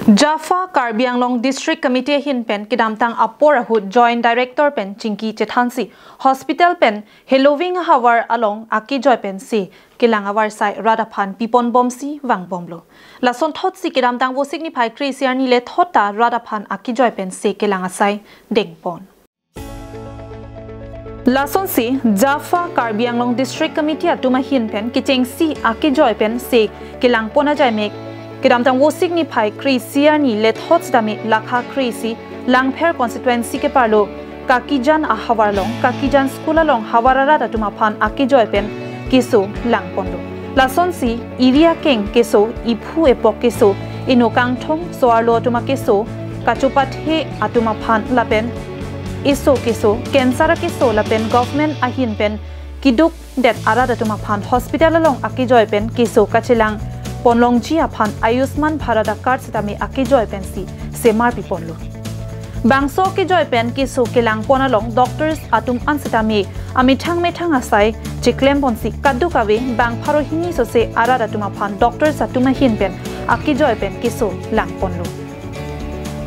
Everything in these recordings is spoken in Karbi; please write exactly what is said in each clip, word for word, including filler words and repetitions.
JAFA Karbi Anglong District Committee ahin pen kedamtang apor ahut Joint Director pen chingki chethansi hospital pen heloving ahavar along akejoi pensi kelang avarsai rat aphan pipon bomsi vangbomlo. Lasonthotsi kedamtang Vosik niphai kre-isi arni lethot ta rat aphan akejoi pensi kelang asai dengpon. Lasonsi JAFA Karbi Anglong District Committee atum ahin pen kechengsi akejoi pensi kelangpon ajaimek kedamtang Vosik niphai kre-isi arni lethot sitame lakha kre-isi Langpher constituency keparlo Kakijan ahavar along, Kakijan school along havar arat atum aphan akejoi pen keso langponlo. Lasonsi iri akeng keso, iphu epok keso, inut kangthong so-arlo atum akeso, kachopathe atum aphan lapen eso keso, cancer akeso lapen government ahin pen keduk det arat atum aphan hospital along akejoi pen keso kachelang ponlongji aphan Ayushman Bharat acard sitame akejoi pensi semar piponlo. Bangso akejoi pen keso kelangpon along doctors atum an sitame amethang methang asai chiklemponsi kadokave bang pharo hini sose arat atum aphan doctors atum ahin pen akejoi pen keso langponlo.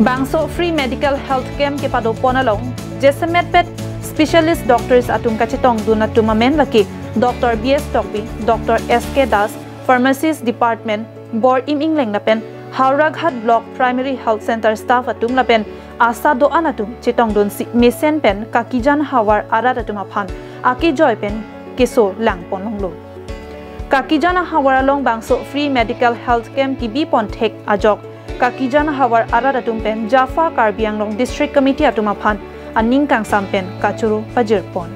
Bangso free medical health camp kepadopon along jasemet pet specialist doctors atum kachetongdun atum amen lake Doctor B S Tokbi, Doctor S K Das, Pharmacist Department, Bor-im Ingleng lapen Howraghat Block Primary Health Center staff atum lapen ASHA do-an atum chetongdunsi mesen pen Kakijan havar arat atum aphan akejoi pen keso langponlonglo. Kakijan ahavar along bangso free medical health camp kebipon thek ajok Kakijan ahavar arat atum pen JAFA Karbi Anglong District Committee atum aphan aning kangsam pen kachoro pajirpon.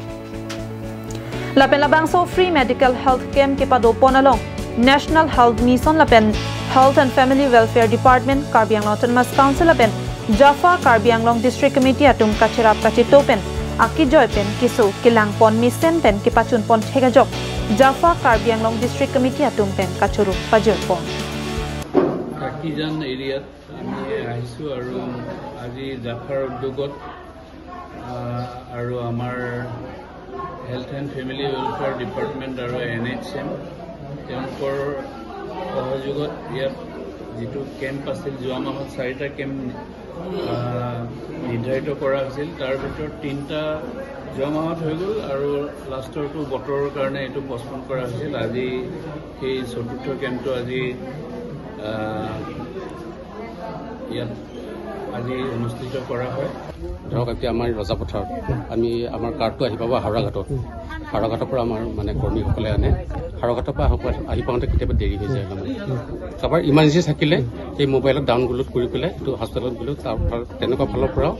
Lapen labangso free medical health camp kepadopon along National Health Mission lapen Health and Family Welfare Department, Karbi Anglong Autonomous Council lapen JAFA Karbi Anglong District Committee atum kacherap kacheto pen akejoi pen keso kelangpon mesen pen kepachunpon thek ajok JAFA Karbi Anglong District Committee atum pen kachoro pajirpon. কাকিজান এৰিয়াত আমি আহিছোঁ আৰু আজি জাফাৰ উদ্যোগত, আহ, আৰু আমাৰ health and family welfare department আৰু এন এইচ এম তেওঁলোকৰ সহযোগত ইয়াত যিটো কেম্প আছিল, যোৱা মাহত চাৰিটা কেম্প, আহ, নিৰ্ধাৰিত কৰা হৈছিল। তাৰ ভিতৰত তিনিটা যোৱা মাহত হৈ গ'ল আৰু লাষ্টৰটো বতৰৰ কাৰণে এইটো পষ্টপন কৰা হৈছিল। আজি সেই চতুৰ্থ কেম্পটো আজি, আহ, ইয়াত আজি অনুষ্ঠিত কৰা হয়। ধৰক এতিয়া আমাৰ ৰজাপথাৰত আমি আমাৰ কাৰ্ডটো আহি পাব হাওৰাঘাটত। হাওৰাঘাটৰ পৰা আমাৰ মানে কৰ্মীসকলে আনে। হাওৰাঘাটৰ পৰা আহোঁ- আহি পাওঁতে কেতিয়াবা দেৰি হৈ যায় অলপমান। কাৰোবাৰ ইমাৰ্জেঞ্চি থাকিলে সেই মোবাইলত ডাউনলোড কৰি পেলাই এইটো হস্পিটেলত গ'লেও তাৰ ফাল- তেনেকুৱা ফালৰ পৰাও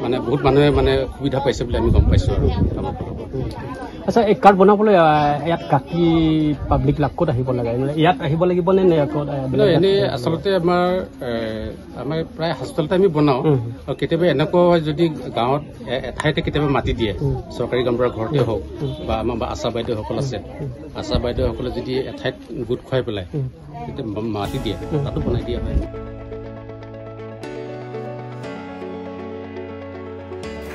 মানে বহুত মানুহে মানে সুবিধা পাইছে বুলি আমি গম পাইছোঁ আৰু আমাৰ ফালৰ পৰা। আচ্ছা, এই কাৰ্ড বনাবলৈ আহ, ইয়াত কাকি পাব্লিক লাক ক'ত আহিব লাগে? মানে ইয়াত আহিব লাগিব নে, নে ক'ত, আহ, বেলেগ নহয়, জাগাত এনেই আহিব লাগে? আচলতে আমাৰ এ, আমাৰ প্ৰায় হস্পিটেলতে আমি বনাওঁ। উম। আৰু কেতিয়াবা এনেকুৱা হয় যদি গাঁৱত এ- এঠাইতে কেতিয়াবা মাতি দিয়ে, উম। চৰকাৰী গাঁওবুঢ়া ঘৰতে উম। হওক উম। বা আমাৰ বা আশা বাইদেউসকল আছে, উম। আশা বাইদেউসকলে যদি এঠাইত গোট খুৱাই পেলাই উম। তেতিয়া ম- মাতি দিয়ে, উম। তাতো বনাই দিয়া হয়।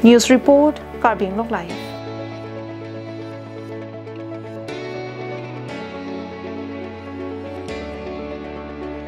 News report, Karbi Anglong Live.